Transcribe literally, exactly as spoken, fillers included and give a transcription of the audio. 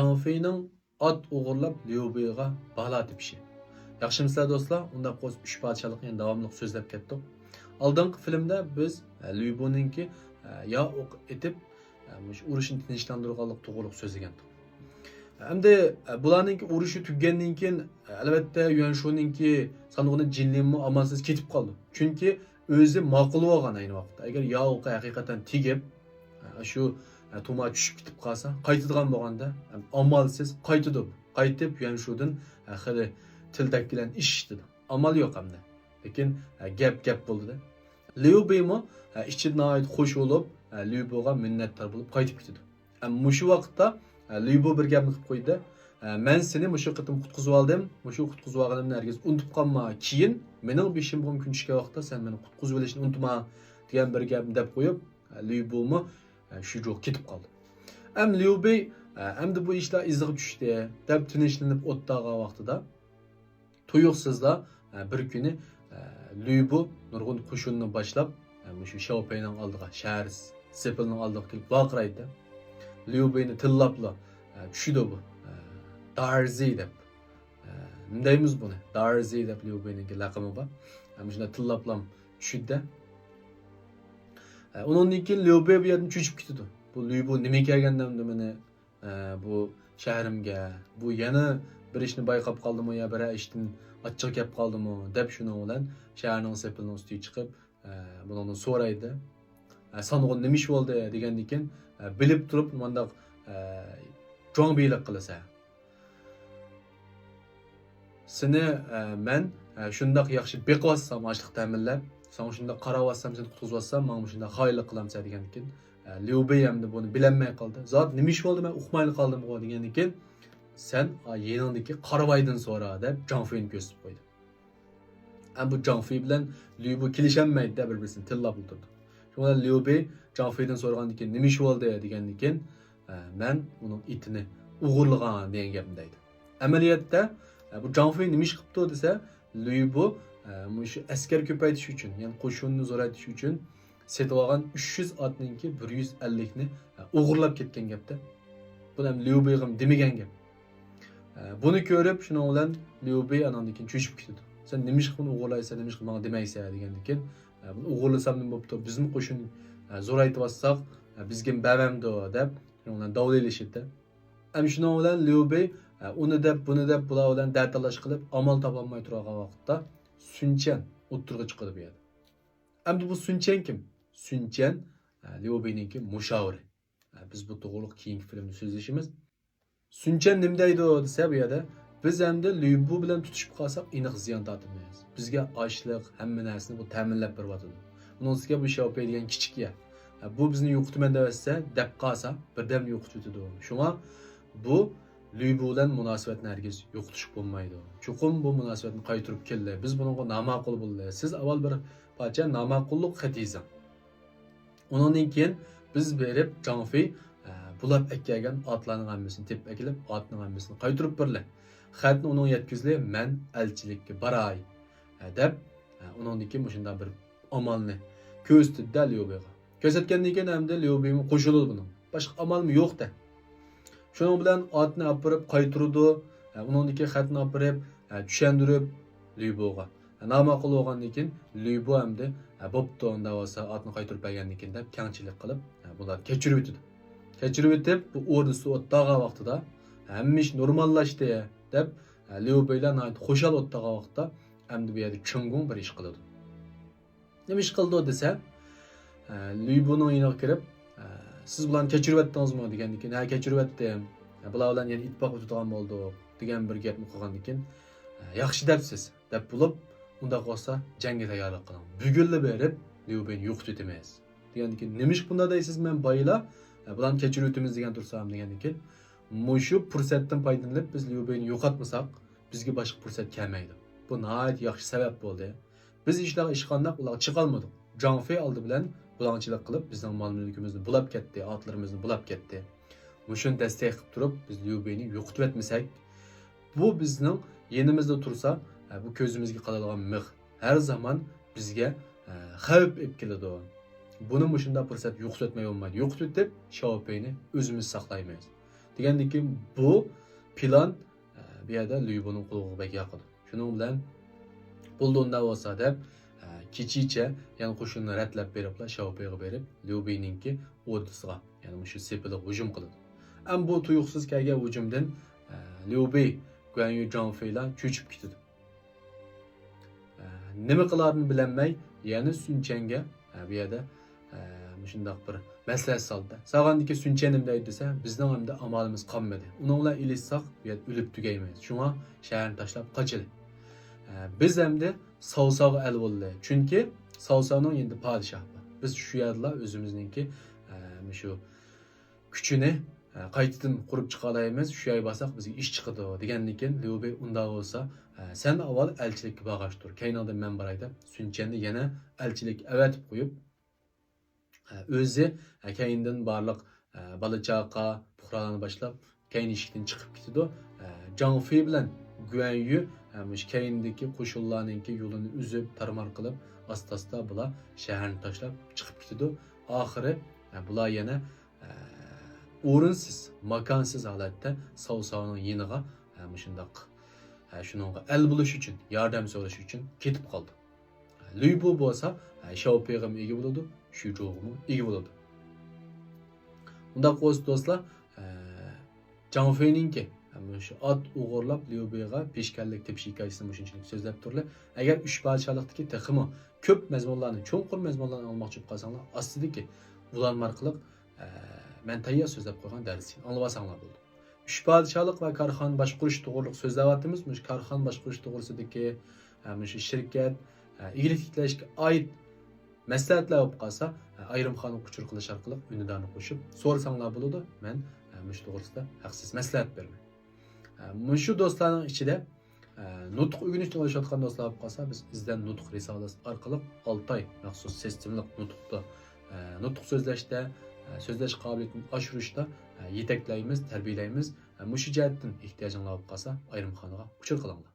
جاڭ فېينىڭ ئات ئوغرىلاپ ليۇ بېيغا بالا تېپىشى. ياخشىمۇسىلەر دوستلار؟ ئۇنداق بولسا ئۈچ پادىشاھلىقنى يەنە داۋاملىق سۆزلەپ كەتتۇق. ئالدىنقى فىلىمدە بىز، ئە، ليۇ بۇنىڭكى، ئە، يا ئوق ئېتىپ، ئە، مۇشۇ ئۇرۇشنى تىنچلاندۇرغانلىقى توغرىلىق سۆزلىگەنتۇق. ئەمدى، ئە، بۇلارنىڭكى ئۇرۇشى تۈگىگەندىن كېيىن، ئە، ئەلۋەتتە، يۈەن شۇنىڭكى سانغۇنى جىنلىنمۇ ئامالسىز كېتىپ قالىدۇ. چۈنكى ئۆزى ماقۇل بولغان ئەينى ۋاقىتتا. ئەگەر يا ئوقى ھەقىقەتەن تېگىپ، ئە، شۇ، ئە، تۇما چۈشۈپ كېتىپ قالسا، قايتىدىغان بولغاندا، ئە، ئامالسىز قايتىدۇ. قايتىپ يۈەن شۇدىن، ئە، خېلى تىل تەگكىلەن ئىششىتىدۇ. ئامال يوق ئەمدى. لېكىن، ئە، گەپ گەپ بولدى-دە. ليۇ بېيمۇ، ئە، ئىچىدە ناھايىتى خۇش بولۇپ، ئە، ليۇ بوغا مىننەتدار بولۇپ قايتىپ كېتىدۇ. ئە، مۇشۇ ۋاقىتتا، ئە، ليۇ بو بىر گەپنى قىلىپ قويدى. ئە، مەن سېنى مۇشۇ قېتىم قۇتقۇزۇۋالدىم. مۇشۇ قۇتقۇزۇۋالغىنىمنى ھەرگىز ئۇنتۇپ قالما. كېيىن مېنىڭ بېشىم بولغان كۈن چۈشكەن ۋاقىتتا سەن مېنى قۇتقۇزۇۋېلىشنى ئۇنتۇما، دېگەن بىر گەپنى دەپ قويۇپ، ئە، ليۇ بومۇ، ئە، شۇ جۇغا كېتىپ قالدى. ئەم ليۇ بېي، ئە، ئەمدى بۇ ئىشلار ئىزىغا چۈشتى، دەپ تىنچلىنىپ ئولتۇرغان ۋاقتىدا، تۇيۇقسىزلا، ئە، بىر كۈنى، ئە، ليۇ بو نۇرغۇن قوشۇننى باشلاپ، ئە، مۇشۇ شياۋپېينىڭ ئالدىغا، شەھەر سېپىلىنىڭ ئالدىغا كېلىپ ۋارقىرايدۇ. ليۇ بېينى تىللاپلا، ئە، چۈشىدۇ بۇ. ئە، دارزى دەپ. ئە، نېمە دەيمىز بۇنى؟ دارزى دەپ ليۇ بېينىڭكى لەقىمى بار. ئە، مۇشۇنداق تىللاپلام چۈشىدۇ-دە. ئە، ئۇنىڭدىن كېيىن ليۇ بېي بۇ يەردىن چۆچۈپ كېتىدۇ. بۇ ليۇ بو نېمە كەلگەن ئەمدى مېنى ئە، بۇ شەھىرىمگە، بۇ يەنە بىر ئىشنى بايقاپ قالدىمۇ يا بىرەر ئىشتىن ئاچچىقى كەپ قالدىمۇ دەپ شۇنىڭ بىلەن شەھەرنىڭ سېپىلىنىڭ ئۈستىگە چىقىپ، ئە، بۇنىڭدىن سورايدۇ. ئە، سانغۇن نېمە ئىش بولدى دېگەندىن كېيىن، ئە، بىلىپ تۇرۇپ مانداق، ئە، جۇاڭبېيلىق قىلىسەن. سېنى، ئە، مەن، ئە، شۇنداق ياخشى بېقىۋاتسام، ئاشلىق تەمىنلەپ، ساڭا شۇنداق قاراۋاتسام، سېنى قۇتقۇزۇۋاتسام، ماڭا مۇشۇنداق خائىنلىق قىلامسەن دېگەندىكىن، ئە، ليۇ بېي ئەمدى بۇنى بىلەلمەي قالدى. زادى نېمە ئىش بولدى، مەن ئۇقمايلا قالدىمغۇ دېگەندىكىن، سەن، ئا، يېنىڭدىكى قارىۋايدىن سورا دەپ جاڭ فېينى كۆرسىتىپ قويدى. ئەمدى بۇ جاڭ فېي بىلەن ليۇ بو كېلىشەلمەيدۇ-دە، بىر-بىرسىنى تىللاپ ئولتۇرىدۇ. شۇڭا ليۇ بېي جاڭ فېيدىن سورىغاندىن كېيىن، نېمە ئىش بولدى دېگەندىن كېيىن، ئە، مەن ئۇنىڭ ئېتىنى ئوغرىلىغان دېگەن گەپنى دەيدۇ. ئەمەلىيەتتە، ئە، بۇ جاڭ فېي نېمە ئىش قىپتۇ دېسە، ليۇ بو، ئە، مۇشۇ ئەسكەر كۆپەيتىش ئۈچۈن، يەنى قوشۇننى زورايتىش ئۈچۈن سېتىۋالغان ئۈچ يۈز ئاتنىڭكى بىر يۈز ئەللىكنى، ئە، ئوغرىلاپ كەتكەن گەپتە. بۇنى ھەم ليۇ بېيغىمۇ دېمىگەن گەپ. ئە، بۇنى كۆرۈپ، شۇنىڭ بىلەن ليۇ بېي ئاناندىن كېيىن چۆچۈپ كېتىدۇ. سەن نېمىشقا بۇنى ئوغرىلايسەن، نېمىشقا ماڭا دېمەيسەن دېگەندىن كېيىن، ئە، بۇنى ئوغرىلىسام نېمە بوپتۇ، بىزمۇ قوشۇن، ئە، زورايتىۋاتساق، ئە، بىزگىمۇ بەرمەمدۇ دەپ، شۇنىڭ بىلەن داۋلىشىدۇ. ئەم شۇنىڭ بىلەن ليۇ بېي، ئە، ئۇنى دەپ، بۇنى دەپ، بۇلار بىلەن دەتالاش قىلىپ، ئامال تاپالماي تۇرغان ۋاقىتتا سۈنچەن ئوتتۇرىغا چىقىدۇ بۇ يەردە. ئەمدى بۇ سۈنچەن كىم؟ سۈنچەن، ئە، ليۇ بېينىڭكى مۇشاۋىرى. ئە، بىز بۇ توغرۇلۇق كېيىنكى فىلىمدا سۆزلىشىمىز. سۈنچەن نېمە دەيدۇ دېسە، بۇ يەردە، بىز ئەمدى ليۇ بو بىلەن تۇتۇشۇپ قالساق، ئېنىق زىيان تارتىمىز. بىزگە ئاشلىق، ھەممە نەرسىنى بۇ تەمىنلەپ بېرىۋاتىدۇ. ئۇنىڭ ئۈستىگە بۇ شياۋپېي دېگەن كىچىك يەر. ئە، بۇ بىزنى يوقىتىمەن دەۋەتسە، دەپ قالسا، بىردەمدە يوقىتىۋېتىدۇ. شۇڭا بۇ ليۇ بو بىلەن مۇناسىۋەتنى ھەرگىز يوقىتىشقا بولمايدۇ. چوقۇم بۇ مۇناسىۋەتنى قايتۇرۇپ كېلىلى. بىز بۇنىڭغا ناماقۇل بولدى. سىز ئاۋۋال بىر پارچە ناماقۇللۇق خەت يېزىڭ. ئۇنىڭدىن كېيىن بىز بېرىپ جاڭ فېي، ئە، بۇلاپ ئەكەلگەن ئاتلارنىڭ ھەممىسىنى تېپىپ ئەكېلىپ، ئاتنىڭ ھەممىسىنى قايتۇرۇپ بېرىلى. خەتنى ئۇنىڭغا يەتكۈزلى، مەن ئەلچىلىككە باراي، ئە، دەپ، ئە، ئۇنىڭدىن كېيىن مۇشۇنداق بىر ئامالنى كۆرسىتىدۇ-دە ليۇ بېيغا. كۆرسەتكەندىن كېيىن ئەمدى ليۇ بېيمۇ قوشۇلىدۇ بۇنىڭغا. باشقا ئامالمۇ يوق-دە. شۇنىڭ بىلەن ئاتنى ئاپىرىپ قايتۇرىدۇ. ئە، ئۇنىڭدىكى خەتنى ئاپىرىپ، ئە، چۈشەندۈرۈپ ليۇ بوغا. ئە، ناماقۇل بولغاندىن كېيىن ليۇ بو ئەمدى، ئە، بوپتۇ، ئۇنداق بولسا ئاتنى قايتۇرۇپ بەرگەندىن كېيىن دەپ كەڭچىلىك قىلىپ، ئە، بۇلارنى كەچۈرۈۋېتىدۇ. كەچۈرۈۋېتىپ، بۇ ئوردىسى ئولتۇرغان ۋاقتىدا، ھەممە ئىش نورماللاشتى دەپ، ئە، ليۇ بېيلار ناھايىتى خۇشال ئولتۇرغان ۋاقىتتا، ئەمدى بۇ يەردە چېڭگۇڭ بىر ئىش قىلىدۇ. نېمە ئىش قىلىدۇ دېسە، ئە، ليۇ بونىڭ يېنىغا كىرىپ، ئە، سىز بۇلارنى كەچۈرۈۋەتتىڭىزمۇ دېگەندىن كېيىن، ھە، كەچۈرۈۋەتتىم. ئە، بۇلار بىلەن يەنە ئىتتىپاق ئۆتىدىغان بولدۇق دېگەن بىر گەپنى قىلغاندىن كېيىن، ئە، ياخشى دەپسىز دەپ بولۇپ، ئۇنداق بولسا جەڭگە تەييارلىق قىلىڭ. بۈگۈنلا بېرىپ ليۇ بېينى يوقىتىۋېتىمىز دېگەندىن كېيىن، نېمىشقا بۇنداق دەيسىز، مەن بايىلا، ئە، بۇلارنى كەچۈرۈۋېتىمىز دېگەن تۇرسام دېگەندىن كېيىن، مۇشۇ پۇرسەتتىن پايدىلىنىپ بىز ليۇ بېينى يوقاتمىساق، بىزگە باشقا پۇرسەت كەلمەيدۇ. بۇ ناھايىتى ياخشى سەۋەب بولدى. بىز ئىشلارغا ئىشقانداق ئۇلارغا چىقالمىدۇق. جاڭ فېي ئالدى بىلەن بۇلاڭچىلىق قىلىپ، بىزنىڭ مال-مۈلكىمىزنى بۇلاپ كەتتى، ئاتلىرىمىزنى بۇلاپ كەتتى. مۇشۇنى دەستەي قىلىپ تۇرۇپ، بىز ليۇ بېينى يوقىتىۋەتمىسەك، بۇ بىزنىڭ يېنىمىزدا تۇرسا، بۇ كۆزىمىزگە قادالغان مىخ ھەر زامان بىزگە خەۋپ ئېلىپ كېلىدۇ. بۇنى مۇشۇنداق پۇرسەت يوقىتىۋەتمەي بولمايدۇ. يوقىتىۋېتىپ، شياۋپېينى ئۆزىمىز ساقلايمىز. دېگەندىن كېيىن بۇ پىلان، ئە، بۇ يەردە ليۇبۇنىڭ قۇلىقىغا بەك ياقىدۇ. شۇنىڭ بىلەن، «بولدى ئۇنداق بولسا» دەپ، ئە، كېچىچە يەنە قوشۇننى رەتلەپ بېرىپلا شياۋپېيغا بېرىپ، ليۇبېينىڭكى ئوردىسىغا، يەنى مۇشۇ سېپىلىغا ھۇجۇم قىلىدۇ. ئەمما بۇ تۇيۇقسىز كەلگەن ھۇجۇمدىن، ئە، ليۇبېي، گۇەنيۈ، جاڭ فېيلار چۆچۈپ كېتىدۇ. ئە، نېمە قىلارىنى بىلەلمەي، يەنە سۈنچەنگە، ئە، بۇ يەردە، ئە، مۇشۇنداق بىر مەسلىھەت سالدى. سالغاندىكى سۈنچەن نېمە دەيدۇ دېسە، «بىزنىڭ ئەمدى ئامالىمىز قالمىدى. ئۇنىڭ بىلەن ئېلىشساق، بۇ يەردە ئۆلۈپ تۈگەيمىز. شۇڭا شەھەرنى تاشلاپ قاچىلى. ئە، بىز ئەمدى ساۋساغا ئەل بولدى. چۈنكى ساۋساۋنىڭ يېنىدا پادىشاھ بار. بىز شۇ يەردىلا ئۆزىمىزنىڭكى، ئە، مۇشۇ كۈچىنى، ئە، قايتىدىن قۇرۇپ چىقالايمىز، شۇ يەرگە بارساق بىزگە ئىش چىقىدۇ» دېگەندىن كېيىن، ليۇبېي، «ئۇنداق بولسا، ئە، سەن ئاۋۋال ئەلچىلىككە بارغاچ تۇر، كەينىڭدىن مەن باراي» دەپ، سۈنچەننى يەنە ئەلچىلىككە ئەۋەتىپ قويۇپ، ئە، ئۆزى، ئە، كەينىدىن بارلىق، ئە، بالا-چاقا، پۇقرالارنى باشلاپ، كەينى ئىشىكتىن چىقىپ كېتىدۇ. ئە، جاڭ فېي بىلەن گۈەنيۈ، ئە، مۇشۇ كەينىدىكى قوشۇنلارنىڭكى يولىنى ئۈزۈپ، تارمار قىلىپ، ئاستا-ئاستا بۇلار شەھەرنى تاشلاپ چىقىپ كېتىدۇ. ئاخىرى، ئە، بۇلار يەنە، ئە، ئورۇنسىز، ماكانسىز ھالەتتە ساۋساۋنىڭ يېنىغا، ئە، مۇشۇنداق، ئە، شۇنىڭغا ئەل بولۇش ئۈچۈن، ياردەم سورىشى ئۈچۈن كېتىپ قالىدۇ. ليۇبۇ بولسا، ئە، شياۋپېيغىمۇ ئىگە بولىدۇ، شۈجۇغىمۇ ئىگە بولىدۇ. ئۇنداق بولسا دوستلار، ئە، جاڭ فېينىڭكى، ئە، مۇشۇ ئات ئوغرىلاپ ليۇبېيغا پېشكەللىك تېپىش ھېكايىسىنى مۇشۇنچىلىك سۆزلەپ تۇرلى. ئەگەر ئۈچ پادىشاھلىقتىكى تېخىمۇ كۆپ مەزمۇنلارنى، چوڭقۇر مەزمۇنلارنى ئاڭلىماقچى بولۇپ قالساڭلار، ئاستىدىكى ئۇلانما ئارقىلىق، ئە، مەن تەييار سۆزلەپ قويغان دەرسنى ئاڭلىۋالساڭلار بولىدۇ. ئۈچ پادىشاھلىق ۋە كارخانا باشقۇرۇش توغرۇلۇق سۆزلەۋاتىمىز. مۇشۇ كارخانا باشقۇرۇش توغرىسىدىكى، ئە، مۇشۇ شىركەت، ئە، ئىگىلىك تىكلەشكە ئائىت مەسلىھەتلەر بولۇپ قالسا، ئە، ئايرىم خانىمغا ئۇچۇر قىلىش ئارقىلىق ئۈندىدارنى قوشۇپ سورىساڭلار بولىدۇ. مەن، ئە، مۇشۇ توغرىسىدا ھەقسىز مەسلىھەت بېرىمەن. ئە، مۇشۇ دوستلارنىڭ ئىچىدە، ئە، نۇتۇق ئۆگىنىشنى ئويلىشىۋاتقان دوستلار بولۇپ قالسا، بىز ئىزدەن نۇتۇق رىسالىسى ئارقىلىق ئالتە ئاي مەخسۇس سىستېمىلىق نۇتۇقتا، ئە، نۇتۇق سۆزلەشتە، ئە، سۆزلەش قابىلىيىتىنى ئاشۇرۇشتا، ئە، يېتەكلەيمىز، تەربىيەلەيمىز. ئە، مۇشۇ جەھەتتىن ئېھتىياجىڭلار بولۇپ قالسا، ئايرىم خانىغا ئۇچۇر قىلىڭلار.